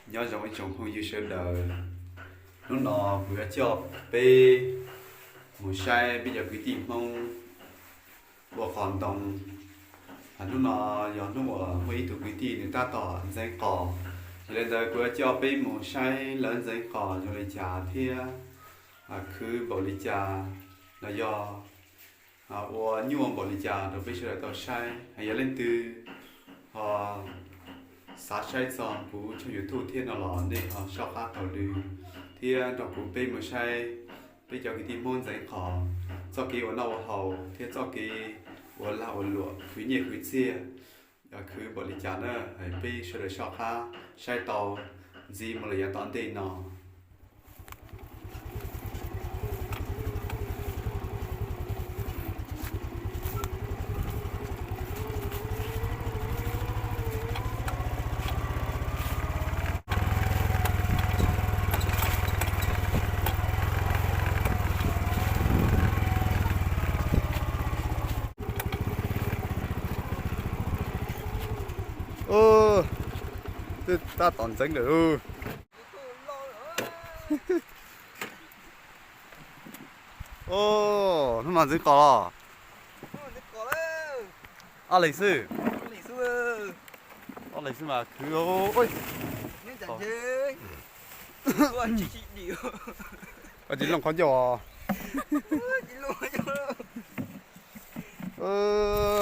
Nyob zoo ib tsoom phooj ywg sawv daws, hnub no kuv yuav coj peb mus saib peb cov kwv tij Hmoob ua qos ntoo. Hnub no yog hnub uas muaj ib tug kwv tij nws tab tom ntxeev qos, yog li ntawd kuv yuav coj peb mus saib lawv ntxeev qos zoo li cas thiab khwv npaum li cas, los yog ua nyuaj npaum li cas rau peb sawv daws tau saib. Yog leej twg ho xav saib txog kuv tshooj YouTube thiab no los nej ho soj qab taug lw thiab nrog kuv peb mus saib peb cov kwv tij Hmoob ntxeev qos, txoj kev ua noj ua haus thiab txoj kev ua lag ua luam khwv nyiaj khwv txiaj, khwv npaum li cas na, peb sawv daws soj qab saib tau ntxiv mus lawm yav tom ntej no. Twb tab tom ntxeev lawm. Hnub no ntxeev qos los? Ob leeg xwb. Ob leeg xwb mas khwv. Koj tsis looj qhov ncauj os.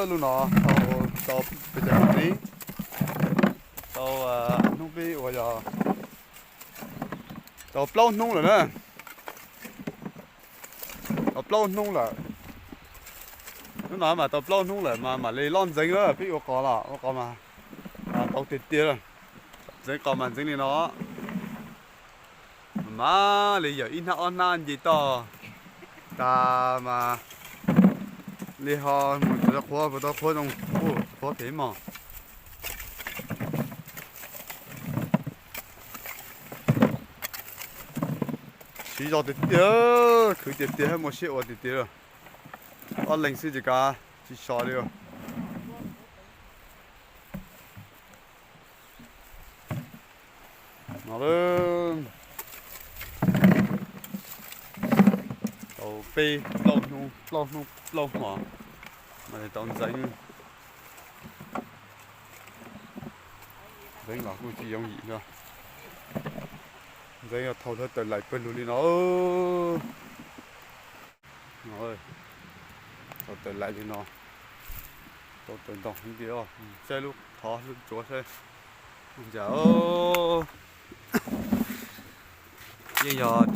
Lub no tau, tau peb caug hnub peb, tau hnub peb uas yog tau plaub hnub lawm na. Tau plaub hnub lawm. Hnub no mas tau plaub hnub lawm mas mam li loj ntxeev na, peb ua qos los ua qos mas tau tiag tiag. Ntxeev qos mas ntxeev li no. Mam li yawm ib hnab ob hnab nce toj tas mas li ho mus tau qhuav, puas tau qhuav zoo, qhuav phem mog. Siv zog tiag tiag, khwv tiag tiag, muaj siab ua tiag tiag. Ob leeg xwb tsis kav tsis so li. No tau peb plaub hnub, plaub hnub plaub hmo mas tau ntxeev. Ntxeev los kuj tsis yooj yim no. Ntxeev yog thau hlawv tawm laim pawg lug li no. Thau tawm laim li no, tau tawm ntoo heev tiag. Saib lub qhov lub tsuav saib. Cas yeej yog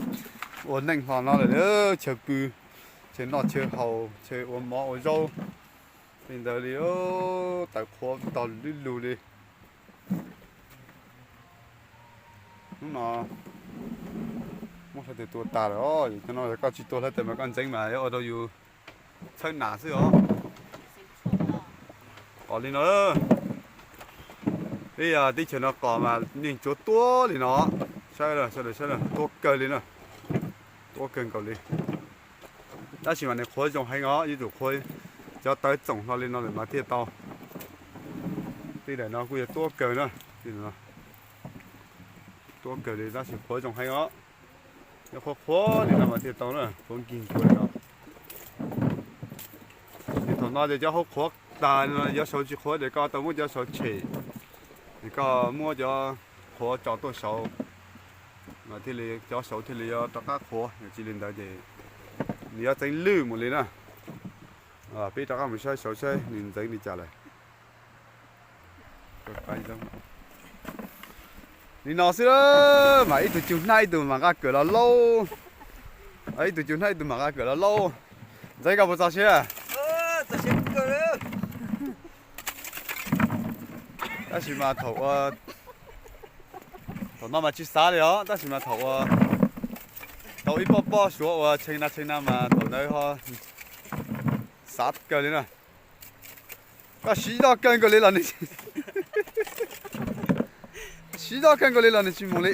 ua neej hlo no lawm, chaw pw, chaw noj chaw haus, chaw ua mov ua zaub li ntawd li. Tawm qhuav tog lub lug li. Hnub no muab hlawv tawm tua tas lawm os. Cov no yog koj tsis tua hlawv tawm mas koj ntxeev mas yuav ua rau yus txhawb nas xwb os. Qos li no, peb teb chaws no qos mas neeg tsuav tuab li no. Saib, sawv daws saib, tuab kawg li na. Tuab kawg nkaus li. Tab sis mas nws qhuav zoo heev os, yuav tsum qhuav cov tawv txoom hlo li no lawm mas thiaj tau. Tej daim no kuj yog tuab kawg na. Tuab kawg li tab sis qhuav zoo heev os. Yog qhuav qhuav li no mas thiaj tau na, qhuav nkig nkuav li no. Ces thaum no ces cov hauv qhuav tag no, cov saud tsis qhuav ces koj tau muab cov saud tshem, ces koj muab cov qhuav tso tuaj saud, mas thiaj li cov saud thiaj li yuav rov qab qhuav. Yog tsis li ntawd ces nws yuav txeev lwj mus li na. Peb rov qab mus saib saud saib nws ntxeev li cas lawm. Li no xwb, mas ib tug cug hnab ib tug mam nqa kawm los laub. Ib tug cug hnab ib tug mam nqa kawm los laub. Ntxeev koj puas txaus siab? Tab sis mas thaum ua, thaum no mas tsis xav li os, tab sis mas thaum ua tau ib pob pob suav ua tshee na tshee na mas thaum ntawd ho xav kawg li na. Koj siv zog kawg nkaus li los nws, siv zog kawg nkaus li los nws tsis mus li.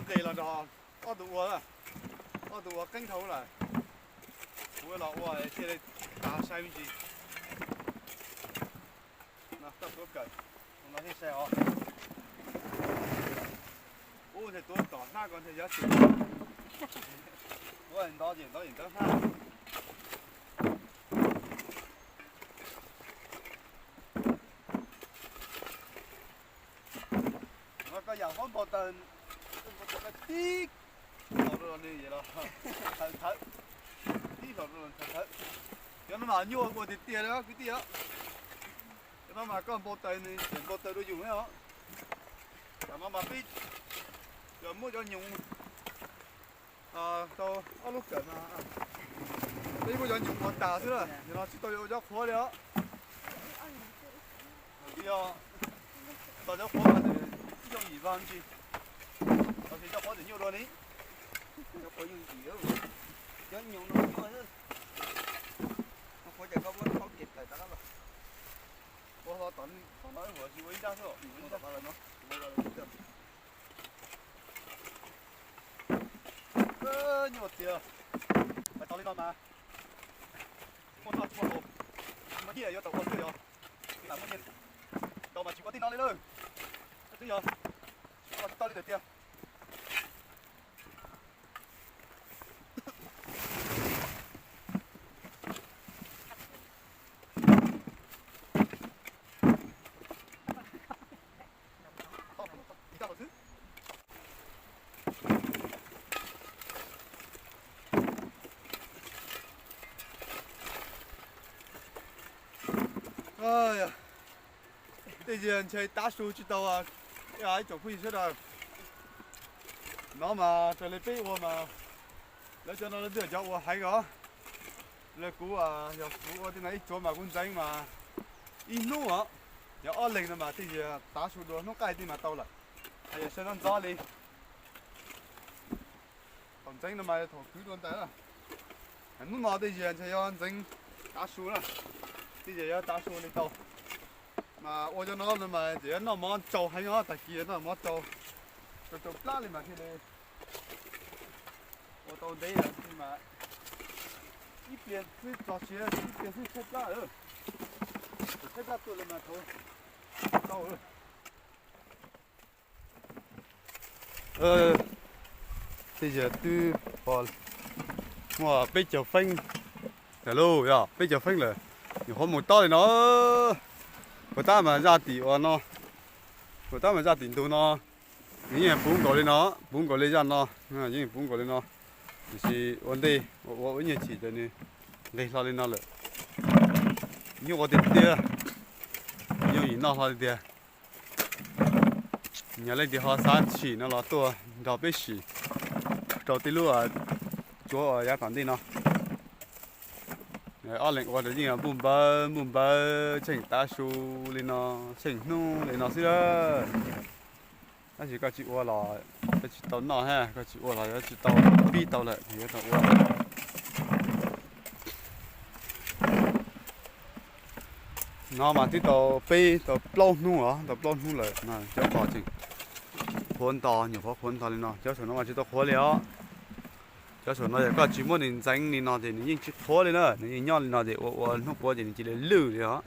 Ces los nrog ob tug ua, ob tug ua qeeb dhau lawm. Kuv los ua thiaj li tas sai me ntsis. Koj tuav kawm, no thiaj sai os. Ub, ntshe tuav tom hnab ko ntshe yuav tsum, tuav ntov ces ntov es ntawv hnab. Koj yam huab npau taws, koj tib hlau rau los nws los thawv thawv, tib hlau rau los thawv thawv. Cov no mas nyuaj ua tiag tiag li kwv tij os. Cov no mas koj npau taws nws tseem npau taws dua yus ne os. Tam no mas peb yog muab cov nyoos tau ob lub kawm mas peb muab cov nyoos ua tas xwb na, yog no tsis tau yuav ua cov qhuav li os. Yog tau cov qhuav mas nws yooj yim vag ntsis, tab sis cov qhuav tseem nyuaj dua ni. Cov qhuav yooj yim, cov nyoos no nyuaj xwb. Cov qhuav ces koj muab thaub kev tawm rov qab los. Ua tom no ua tsis ua ib nrab xwb, ua ib nrab no. Nyuaj tiag. Pais tau li no mas muaj noj tsis muaj haus, tsis muaj nyiaj yuav tau ua xwb yog. Lam muaj nyiaj tau mas tsis ua tej no li lawm. Twb yog ua tsis tau li lawm tiag. Tej zaum ntshe tav su tsis tau, ib tsoom phooj ywg sawv daws. No mas raws li peb ua mas lawv cov no lawv twb yog cov ua heev os. Lawv kuv, yog kuv ua tej no ib tsuav mas kuv ntxeev mas ib hnub os, yog ob leeg no mas tej zaum tav su dua hnub qaij tej mas tau lawm. Hais yog sawv ntxov ntxov li. Thaum ntxeev no mas thaum kwv dua ntais. Hnub no tej zaum ntshe yuav ntxeev tav su na, tej zaum yuav tav su li tau. Mas ua cov no no mas tseem yuav noj mov tsau heev os, tag kis noj mov tsau, tsau tsau plab li mas thiaj li ua tau ntev mas ib pliag xwb txog siav, ib pliag xwb tshaib plab lawm. Tshaib plab tuaj li mas thaum tau. Tej zaum twb pom muaj peb caug feeb lawm lauj, yog peb caug feeb lawm. Nyuam qhuav mus tob li no, puas tab mas zaj tim ua no, puas tab mas zaj tim ntug no, nws yeej puv nkaus li no, puv nkaus li zaj no, yeej puv nkaus li no. Tiam sis ua ntej ua ua ib nyuag chim ces nws nqis hlo li no lawm. Nyuaj ua tiag tiag, yooj yim noj hlo li tiag. Yog leej twg ho xav sim no los tuaj nrog peb sim rau tej lub tsuav uas yav tom ntej no. Ob leeg ua ces yeej npuj npawv npuj npawv tsheej tav su li no, tsheej hnub li no xwb. Tab sis koj tsis ua los koj tsis tau noj thiab, koj tsis ua los yuav tsis tau pib tau lawm, yuav tau ua. No mas twb tau peb tau plaub hnub os, tau plaub hnub lawm no cov qos tseem qhuav nto, nyuam qhuav qhuav nto li no. Cov saum no mas tsis tau qhuav li os. Cov saum no yog koj tsis muab nws ntxeev li no ces nws yeej tsis qhuav li na, nws yeej nyob li no ces ua ua hnub puav ces nws cia li lwj li os.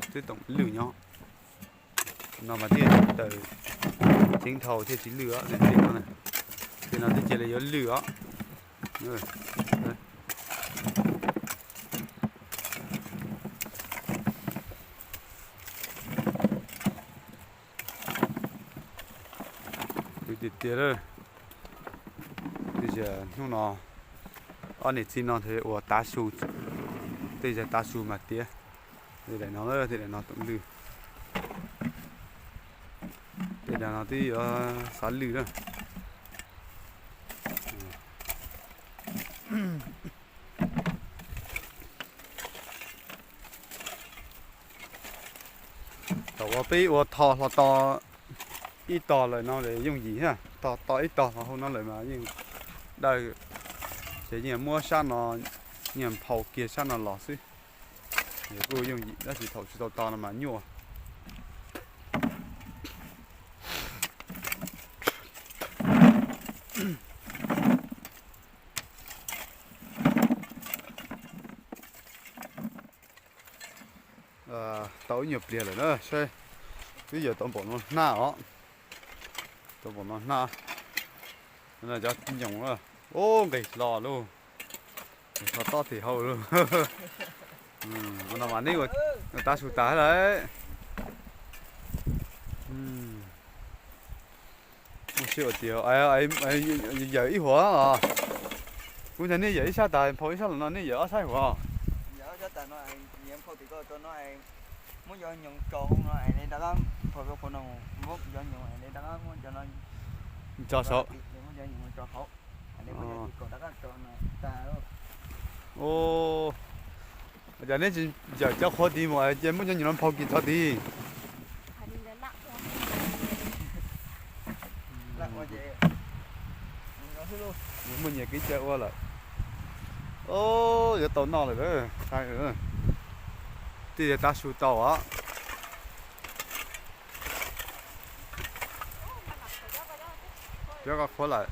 Twb tau lwj nyob. No mas thiaj tawm ceev dhau thiaj tsis lwj os, tej no twb cia li yuav lwj os. Tiag tiag, tej zaum hnub no ob niam txiv no ua tav su, tej zaum tav su mas tiav. Tej daim no, tej daim no toom lwj, tej daim no twb yuav xav lwj na. Thaum uas peb ua tho hlo to ib tog lawm no yooj yim thiab, tho to ib tog hlo hauv no lawm mas yeej dawb, ces yeej muab sab no, yeej nphau kiag sab no los xwb. Kuj yooj yim tab sis thaum tsis tau to no mas nyuaj. Tau ib nyuag pliag lawm na, saib twb yog tau npaum no hnab os. Tau npaum no hnab. Cov nyoos, ub, nqis hlo lauj, nqis hlo tob tim hauv lauj. Ua no mas neb ua tav su tas lawm. Muaj siab ua tiag, yawm ib huam os. Kuv ntshai nej yawm ib sab tas phau ib sab los no nej yawm ob sab huam. Tso saud. Ua cas neb tsis yawm cov qhuav tid mus es muab cov nyoos no phau kis tso tid? Muaj nyias kev cai ua lawm. Yuav tau noj lawm. Twb yog tav su tau os. Cov koj qhuav lawm.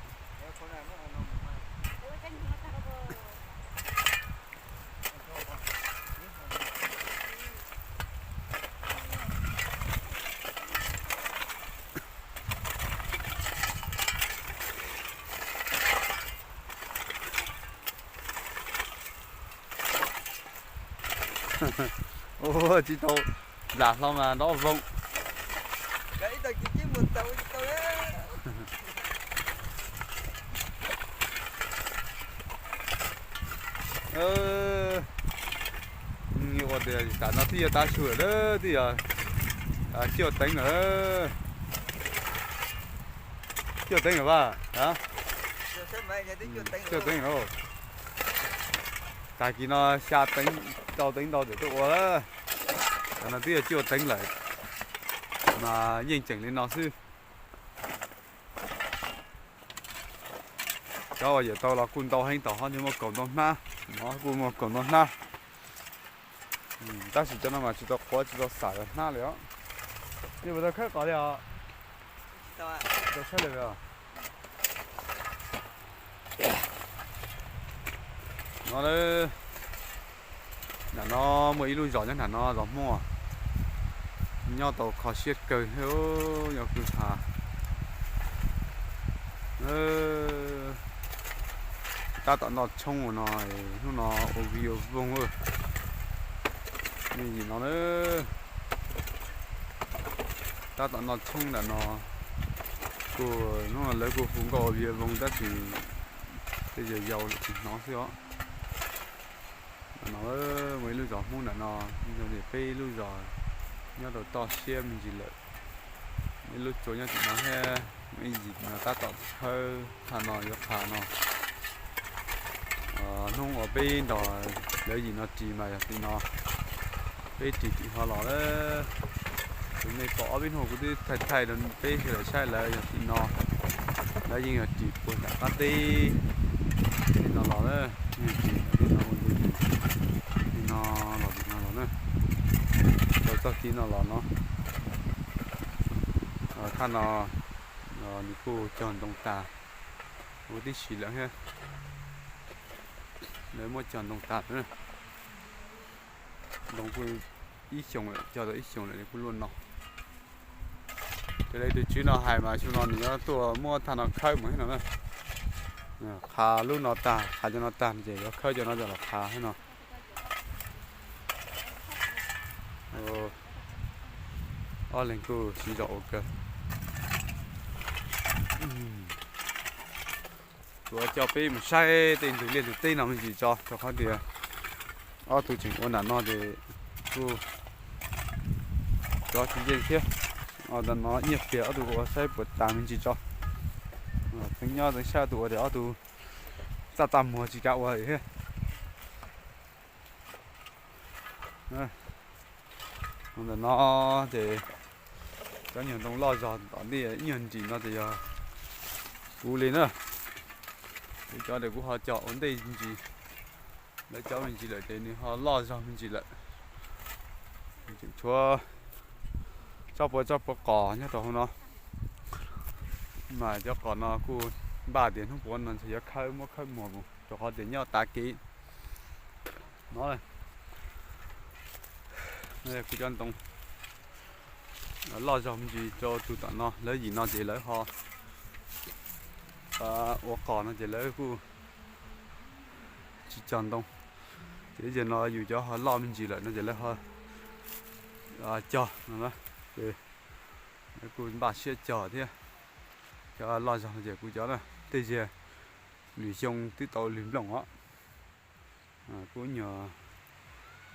Ua tsis tau, nplam hlo mas nrov voog. Ua tias tam no twb yog tav su lawm, twb yog cuaj teev lawm. Cuaj teev lawm, cuaj teev lawm. Tag kis no xya teev, rau teev ntau tawm tuaj ua lawm. Tam no twb yog cuaj teev lawm, mas yeej tseem li no xwb. Cov uas yawm tau los kuj ntau heev, tom hov nws muaj kaum ntau hnab, no kuj muaj kaum ntau hnab. Tab sis cov no mas tsis tau qhuav tsis tau xam hnab li os. Nej puas tau khawb qos li os? Tau khawb li os. No, nram no muaj ib lub zos nyob nram no, zos Hmoob, nyob tau kho siab kawg, yog kwj ha. Tab tom noj tshoob no, hnub no ua viv ua voog. Me yim no, tab tom noj tshoob nram no, kuj hnub no lawv kuj hu nkauj ua viv ua voog tab sis tej yau yau lawm tsis hnov xwb os. Nram no muaj ib lub zos Hmoob nram no, yog tias peb lub zos nyob rau toj siab me ntsis lawm. Muaj ib lub tsua nyob tim no thiab, muaj ib yim no tab tom khawb thaj no yuav qha no. Hnub uas peb nrog lawv yim no ris mas yog tim no, peb ris tim hov los lawm. Tus nej pom ob peb hnub kuv twb thaij thaij rau peb sawv daws saib lawm, yog tim no. Lawv yeej yog ris puag nram qab teb tim no los lawm, yeej ris tim no ua ntu zus, tim no los tim no los na, rau txoj kev no los no. Thaj no nws kuj cog ntoo tag, ua tib si lawm thiab. Lawv muab cog ntoo tag lawm. Ntoo kuj ib xyoos lawm, cog tau ib xyoos lawm nws kuj luaj no. Raws li tus tswv no hais mas xyoo no nws yuav tuaj muab thaj no khawb mus thiab no na. Qha lub no tag, qha cov no tag ces yuav khawb cov no los qha thiab no. Ob leeg kuj siv zog ua kawg. Kuv coj peb mus saib tej ntug liaj ntug teb no me ntsis tso, rau qhov tias ob tug tseem ua nram no ces kuj cov tsis yeej thiab. Ntawm no nyiaj pliag ob tug ua saib puas tas me ntsis tso. Txeev nyob txeev saib ob tug ua tias ob tug txaj txaj muag tsis kav ua thiab. Ntawm no ces cov nyuag ntoo loj zog tom ntej ib nyuag nrim no ces yog kuv li na. Kuv cov tias kuv ho cog ua ntej ntsis, lawv cov me ntsis lawm ces nws ho loj zog me ntsis lawm. Tseem tshuav tsob puas tsob puas qos nyob rau hauv no, mas cov qos no kuj npaj tias hnub puav no ntshe yuav khawb, muab khawb muag mus rau qhov tias nyob tav kev no. Kuv cov ntoo loj zog me ntsis rau tus tom no, lawv yim no ces lawv ho ua qos no ces lawv kuj tsis cog ntoo. Ces ib zaug no yus cov ho loj me ntsis lawm no ces lawv ho cog no na. Ces lawv kuj npaj siab cog thiab. Cov loj zog no ces kuv cov na, tej zaum lwm xyoo twb tau lwm nplooj os. Kuv nyuam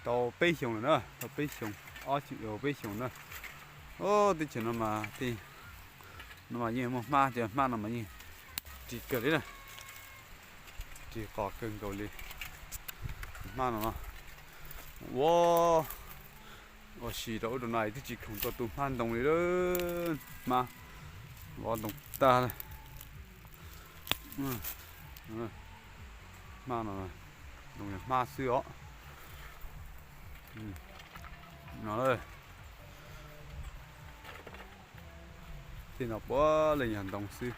tau peb xyoo lawm na, tau peb xyoo, ob xyoo peb xyoo na. Teb chaws no mas tej no mas yeej muaj hmab, cov hmab no mas yeej ris kawg li na, ris qos kawg nkaus li. Hmab no no, ua, ua si rau ub rau no twb tsis khoom tau tu hmab ntoo li, hmab vov ntoo tag. Hmab no, ntoo hmab xwb os. No, tej no puav leej yog ntoo xwb.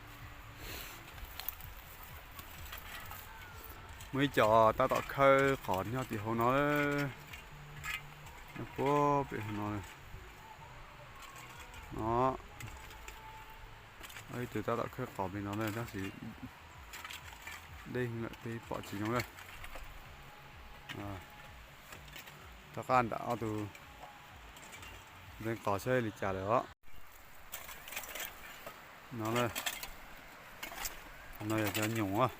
Muaj ib co tab tom khawb qos nyob tim hauv no, nyob puag pem hauv no. No, ib tug tab tom khawb qos pem no na, tab sis deb lawm peb pom tsis zoo lawm. Rov qab nram ob tug ntxeev qos saib li cas lawm os. No, no yog cov nyoos.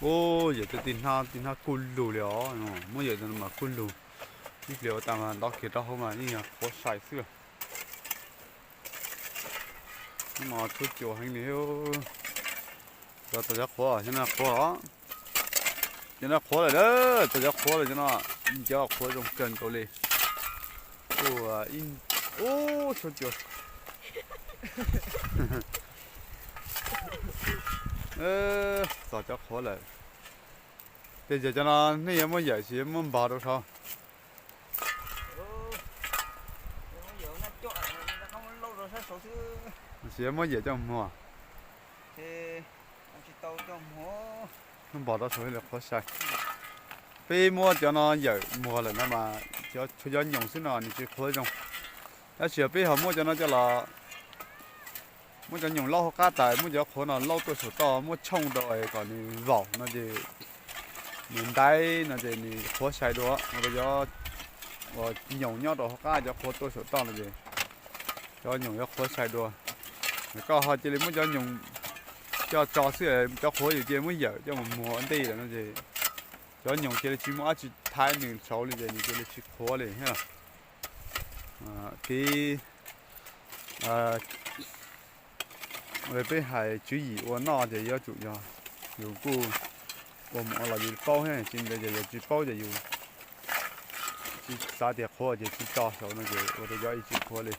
Ub, yawm tej tib hnab tib hnab kuj lug li os, muab yawm tej no mas kuj lug. Ib pliag ua tas mas ntov kiag rau hauv mas yeej yog qhuav sai xwb. Ub, no tshuab cua heev li. Tau cov qhuav, cov no qhuav os. Cov no qhuav lawm, tau cov qhuav lawm, cov no, cov qhuav zoo kawg nkaus li. Ub, tshuab cua. Txog cov qhuav lawm. Tej zaum cov no nej yuav muab yawm tsis yuav muab npog rau saud? Tsis yuav muab yawm coj muag. Muab npog rau saud li qhuav sai. Peb muab cov no yawm muag lawm no mas cov tshuav cov nyoos xwb no nws tsis qhuav zoo. Tab sis peb ho muab cov no coj los, muab cov nyoos laub hauv qab tas, muab cov qhuav no laub tuaj saum toj, muab tshooj rau kom nws vaum no ces nws ntaib no ces nws qhuav sai dua. Ua rau cov uas nyoos nyob rau hauv qab cov qhuav tuaj saum toj no ces cov nyoos yuav qhuav sai dua. Koj ho cia li muab cov nyoos coj tso xwb, cov qhuav yus cia li muab yawm coj mus muag ua ntej lawm no ces cov nyoos cia li tsis muaj dab tsi thaiv nws saud li ces nws cia li tsis qhuav li thiab. Kev peb hais tswv yim ua noj ces yuav tsum yog yus kuj ua mus ua los yus paub thiab, tsis ntawd ces yog tsis paub ces yus tsis xav tias qhuav ces tsis tso saud no ces ua rau cov ib tsis qhuav li.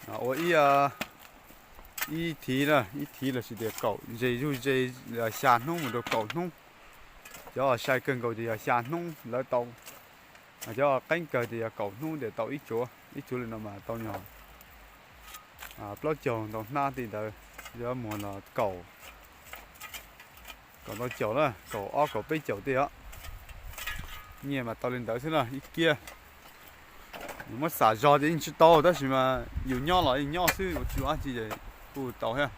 Ua ib, ib thiv na, ib thiv lossis tias kaum ze zuj ze, xya hnub mus rau kaum hnub. Cov sai kawg nkaus ces yog xya hnub lawv tau. Cov qeeb kawg ces yog kaum hnub ces tau ib tsuav, ib tsuav li no mas tau nyuag plaub caug ntau hnab tej ntawd, yuav muag los kaum, kaum ntau caum na, kaum ob kaum peb caum tej os. Nyiaj mas tau li ntawd xwb na ib kiab. Yus muab xam zog ces yeej tsis tau tab sis mas yus nyob los yeej nyob xwb, ua tsis ua dab tsi ces kuj tau thiab.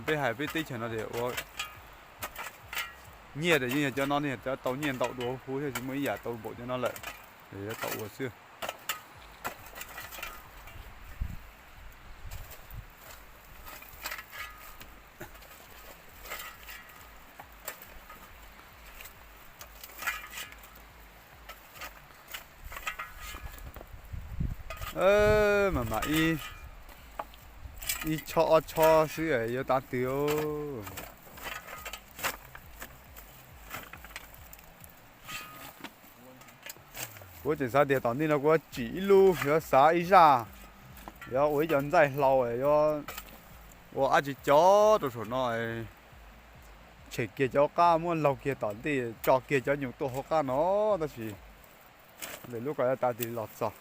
Peb hais peb teb chaws no ces ua nyiaj ces yeej yog cov no ne, cov tau nyiaj ntau dua huv thiab, tsis muaj ib yam tau npaum cov no lawm, es yuav tau ua xwb. Mas mam, ib tshob ob tshob xwb yuav tav twg. Kuv tseem xav tias tom ntej no kuv yuav tsim ib lub, yuav xav ib zaj, yuav ua ib co ntxaij hlau, yuav ua dab tsi cov rau saum no, tshem kiag cov hauv qab, muab laug kiag tom ntej, tso kiag cov nyuj tuaj hauv qab no, tab sis lwm lub ko yuav tav twg los txog.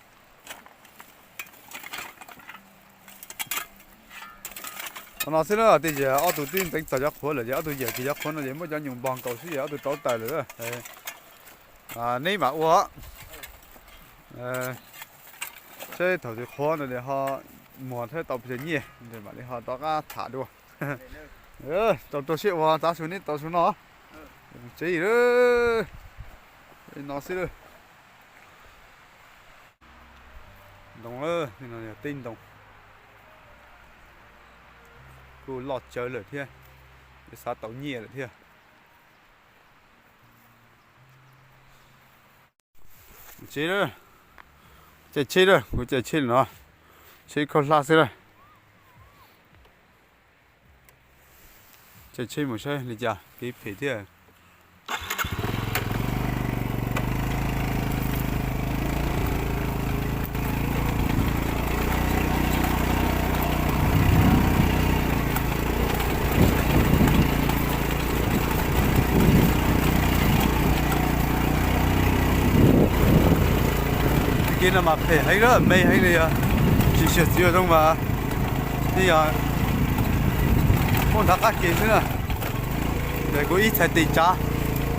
Qhov no xwb na, tej zaum ob tug twb ntxeev txog cov qhuav lawm ces ob tug yawm kiag cov qhuav no ces muab cov nyuj npog nkaus xwb ces ob tug rauv taws lawm. Neb mam ua, seb thaum twg qhuav no ho muag thiab tau pes tsawg nyiaj mam li ho rov qab tham dua. Rau rau siab ua tav su neb tau su no. Tsev lawm, no xwb lawm. Ntoo, tej ntoo kuj loj tsawv lawm thiab, xav tau nyiaj lawm thiab. Tsev, caij tsheb lawm, kuv caij tsheb no, tsheb khaub hlab xwb lawm. Caij tsheb mus saib li cas, kev phem thiab. Kev no mas phem heev lawm, me heev li yog, tsis xyuam txiv zoo mas, yog muaj nrov qab kev xwb na. Ces kuv ib txhais tes tsav,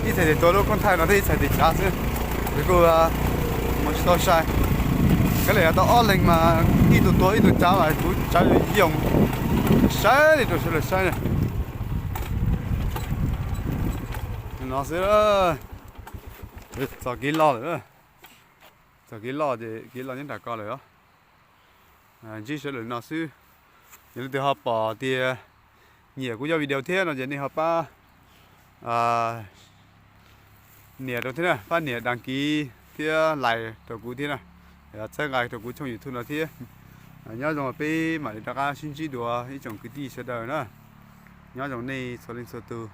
ib txhais tes tuav lub koob thaij no thiab ib txhais tes tsav xwb, ces kuj mus tsis tau sai. Kav liam tau ob leeg mas ib tug tuav ib tug tsav mas kuv tsav yooj yim saib li rau sawv daws saib na. No xwb, txog kev loj lawm, txog kev loj ces kev loj nyob nram ko lawm os. Ntsib sawv daws no xwb. Yog leej twg ho pom tias nyiam kuv cov video thiab no ces nej ho pab nias rau thiab na, pab nias đăng ký thiab like rau kuv thiab na, txhawb nqa rau kuv channel YouTube no thiab. Nyob zoo, peb mam li rov qab sib ntsib dua ib tsoom kwv tij sawv daws na. Nyob zoo nej txhua leej txhua tus.